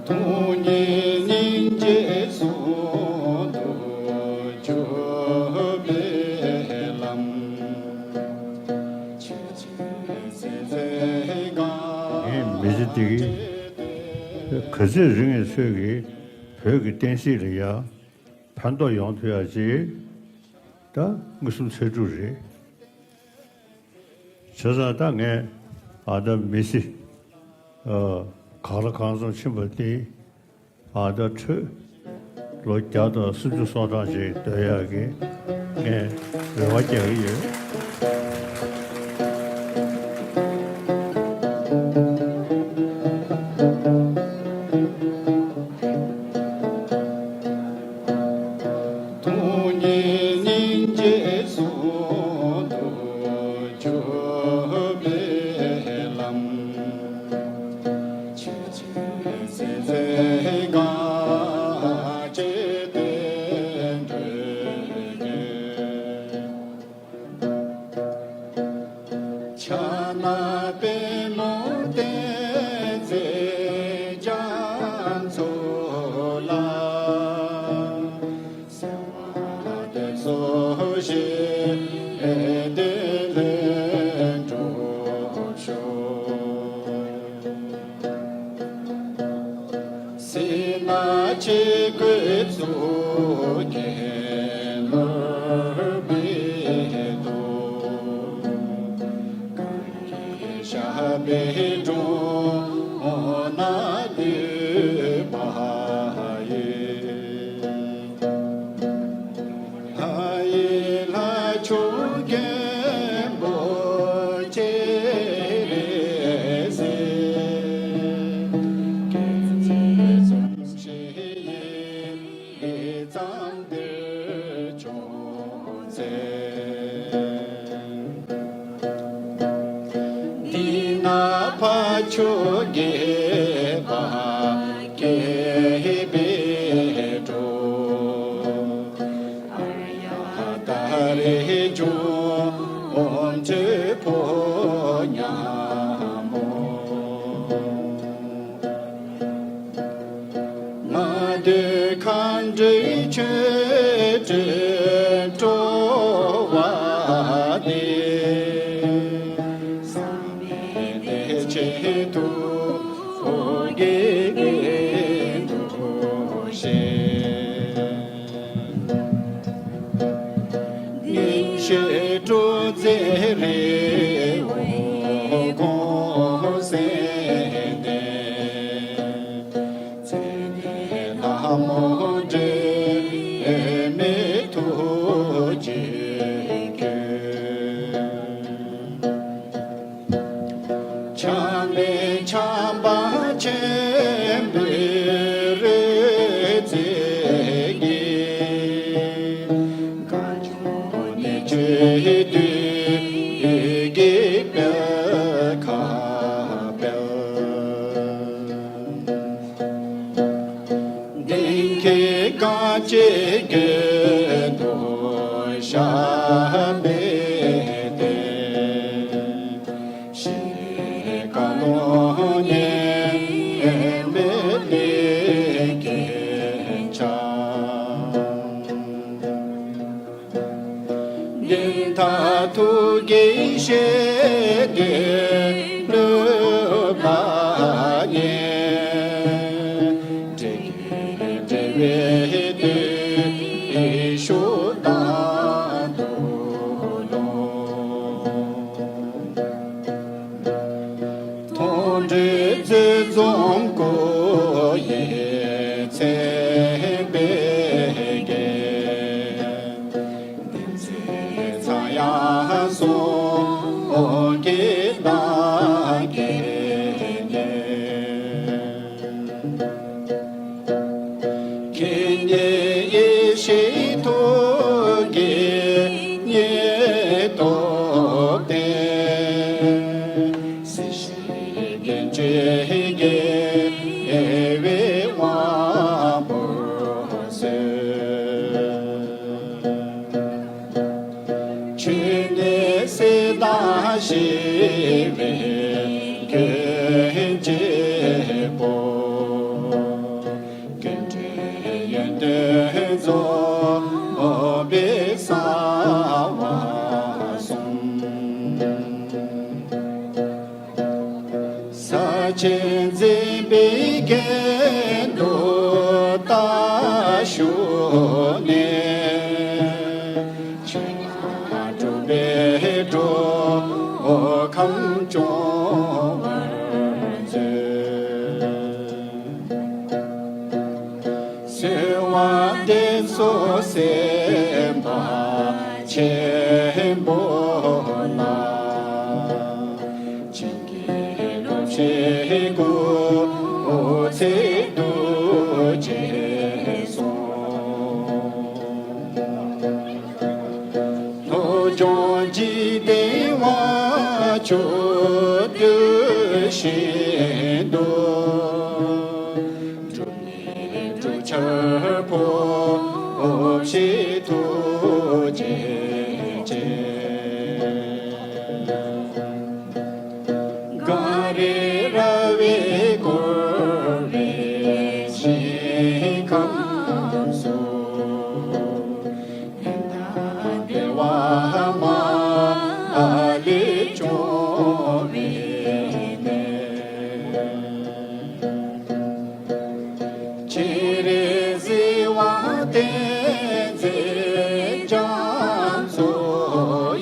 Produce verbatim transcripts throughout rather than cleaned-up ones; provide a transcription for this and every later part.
སྟོང་ཉིད་སྙིང་རྗེ་ཟུང་དུ་འཇུག་པའི་ལམ། ཆོས་ཀྱི་སྲིད་རྩེ་གང་། ངས་མི་ཚེ་འདི་གི་ག་ཚོད་རིང་ངས་ཚོད་ཀྱི་བོད་ཀྱི་བསྟན་སྲིད་ལ་ཡ་ཕན་ཐོགས་ཡོང་ཐུབ་ཡ་ཅིག་ད་མངོན་སུམ་ཚོད་དྲུག་རེད། བྱས་ཙང་ད་ངས་ཨ་ད་མི་ཚེ་ཨ་གང་ལ་གང་འཚམ་ཕྱིན་པ་དེ་ཨ་ད་འཕྲོད་ལོ་བརྒྱ་དང་སུམ་ཅུ་སོ་གྲངས་ཅིག་སྡོད་ཡག་གི་ངས་རེ་བ་རྒྱག་གི་ཡོད། སྟོང་ཉིད་སྙིང་རྗེ་ཟུང་དུ་འཇུག་པའི་ལམ། ཆོས་ཀྱི་སྲིད་རྩེ་གང་བྱས་ཏེ་འགྲོ་ཡི། ཕྱག་ན་པདྨོ་བསྟན་འཛིན་རྒྱ་མཚོ་ལ། གསོལ་བ་འདེབས་སོ་ཞིག་བདེ་ལེགས་འགྲུབ་ཤོག། སྲིད་ན་ཆོས་སྐུའི་གཙུག་རྒྱན་ནོར་བུའི་གདུང་། གང་གི་ཞབས་པད་དྲུང་ན་འདུད་པ་ཡི། ལྷ་ཡི་ལྷ་མཆོག་མགོན་པོ་སྤྱན་རས་གཟིགས། སྐྱེད་ཚལ་འཛུམ་ཞིག་ཡིད་ཙམ་འདིར་བྱུང་མཛད། འདི་ན་ཕ་ཆོས་དགེ་བ་སྐྱེས་པའི་འགྲོ། ཨཱརྱ་ཏཱ་རེ་འབྱུང་གནས་ཕོ་ཉ་མོ། མ་འདོད་མཁའ་འགྲོའི་ཆོ་འཕྲུལ་སྤྲོ་བ་འདི། བསམ་མེད་བདེ་ཆེན་ཐུགས་དགྱེས་འདུ་ཤེས། ཡེ་ཤེས་སྤྲོ་མཛད་རི་བོ་གོང་གསལ་ལྡན། མཚན་ལྡན་ལྷ་མོ་འབྲལ་མེད་ཐུགས་རྗེའི་ཁྱོན། ཆགས་མེད་ཆགས་པ་ཆེན་པོའི་རོལ་རྩེད་ཀྱིས། གངས་ལྗོངས་གནས་མཆོག་བདུད་ཀྱི་དཔལ་ཁ་སྤེལ། གདེང་འཁེལ་གངས་ཅན་དགུན་དུ་ཞབས་པད་བརྟན། ཞི་བའི་རྐང་ལུང་ཉམས་མེད་ལས་ཀྱི་ཆར། ཉི་ཟླ་ཐུགས་ཀྱི་ཞལ་དུ་ལུས་པ་ཉིད། འབྲས་རྒྱས་འབྲེལ་བའི་བརྟུལ་ཞུགས་དང་དུ་ལོ། མཐོང་གྲོལ་མཛོད་འཛོམས་སྐུ་ཡི་མཚན་དཔེ་རྒྱན། བསྟན་འཛིན་ཚངས་དབྱངས་གསུང་གི་གདངས་ཀྱིས་ཉེན། མཁྱེན་ཉིད་ཡེ་ཤེས་ཐུགས་ཀྱི་ཉི་སྟོབས་ལྡན། སྲིད་ཞིའི་རྒྱན་ཅན་རྒྱལ་བའི་དབང་པོར་གསོལ། ཆོས་ནི་སྲིད་དང་ཞི་བའི་རྒྱུན་གཅིག་པུ། ས་ཆེན་འཛིན་པའི་གེགས་དུ་རྟ་ཞོན་ནས། ཕྱི་ནང་འཁྲུག་པའི་འགྲོ་ཁམས་སྐྱོང་བར་མཛོད། གསོལ་བ་འདེབས་སོ་སེམས་དཔའ་ཆེན་པོ་ལ། བྱིན་གྱིས་རློབ་བྱེད་སྐུ་ཚེ་ཐུགས་རྗེས་བཟུང་། ལྷོ་ལྗོངས་འཇིག་རྟེན་དབང་ཕྱུག་བསྟོད་བཞིན་དུ། སྒྲུབ་གནས་སྒྲུབ་ཆར་ཕོབ་བྱེད་ཐུགས་རྗེ་ཅན། གངས་རི་ར་བས་བསྐོར་བའི་ཞིང་ཁམས་སུ། བདེ་བ་མ་ལུས་སྐྱོང་བའི་གནས། སྤྱན་རས་གཟིགས་དབང་བསྟན་འཛིན་རྒྱ་མཚོ་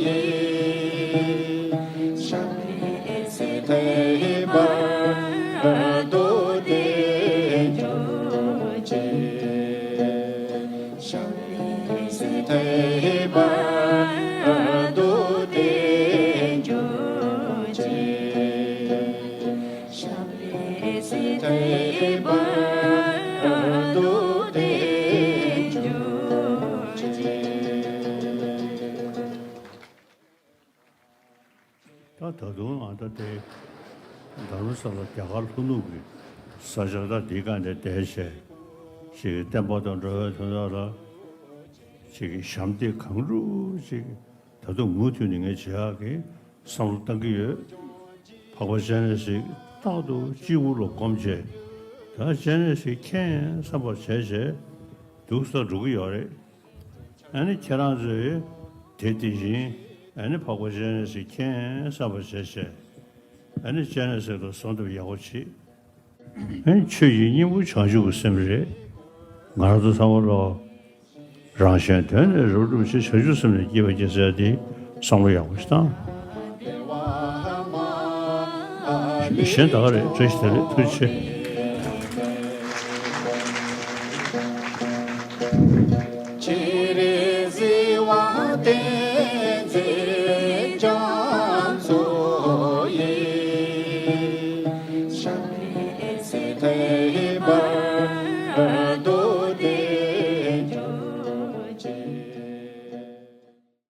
ཡི། ཞབས་པད་སྲིད་མཐའི་བར་དུ་བརྟན་གྱུར་ཅིག། ཞབས་པད་སྲིད་མཐའི་བར་དུ་བརྟན་གྱུར་ཅིག། ཞབས་པད་སྲིད་མཐའི་བར་དུ་བརྟན་གྱུར་ཅིག། ད་ད་དུང་ཨ་ད་དེ་རྡ་རམ་ས་ལ་རྒྱ་གར་ལྷོ་ནུབ་ཀྱི་ས་ཆ་ད་འདི་ག་ནས་བསྡད་བྱས་ཅིག་བསྟན་པ་དང་འགྲོ་བའི་དོན་དག་ལ་ཅིག་ཞབས་འདེགས་གང་འགྲུབ་ཅིག་ད་དུང་མུ་མཐུད་ནས་ངས་བྱེད་ཡག་གི་བསམ་བློ་བཏང་གི་ཡོད། འཕགས་པ་སྤྱན་རས་གཟིགས་རྟག་ཏུ་སྤྱི་བོ་ལ་བསྒོམ་བྱས། ད་སྤྱན་རས་གཟིགས་མཁྱེན་བསམ་པ་བྱས་བྱས་འདུག་ས་འགྲོ་གི་ཡོད་རེད། ཨ་ནི་ཁྱེད་རང་ཚོས་དེ་དེ་བཞིན་ཨ་ནི་འཕགས་པ་སྤྱན་རས་གཟིགས་མཁྱེན་བསམ་པ་བྱས་བྱས་ཨ་ནི་སྤྱན་རས་གཟིགས་ལ་གསོལ་འདེབས་ཡག་པོ་བྱེད། ཨ་ནི་ཆོས་ཀྱི་སྙིང་པོ་བྱང་ཆུབ་ཀྱི་སེམས་རེད། ང་རང་ཚོ་ཚང་མ་ལོ། རང་གཞན་དོན་ནི་རབ་བསྒྲུབ་ཕྱིར། བྱང་ཆུབ་སེམས་ནི་བསྐྱེད་པར་བགྱི་ཟེར་ཏེ་བསམ་བློ་ཡག་པོ་ཞིག་བཏང་། གཞན་དག་རེད། བཀྲ་ཤིས་བདེ་ལེགས། ཐུགས་རྗེ་ཆེ།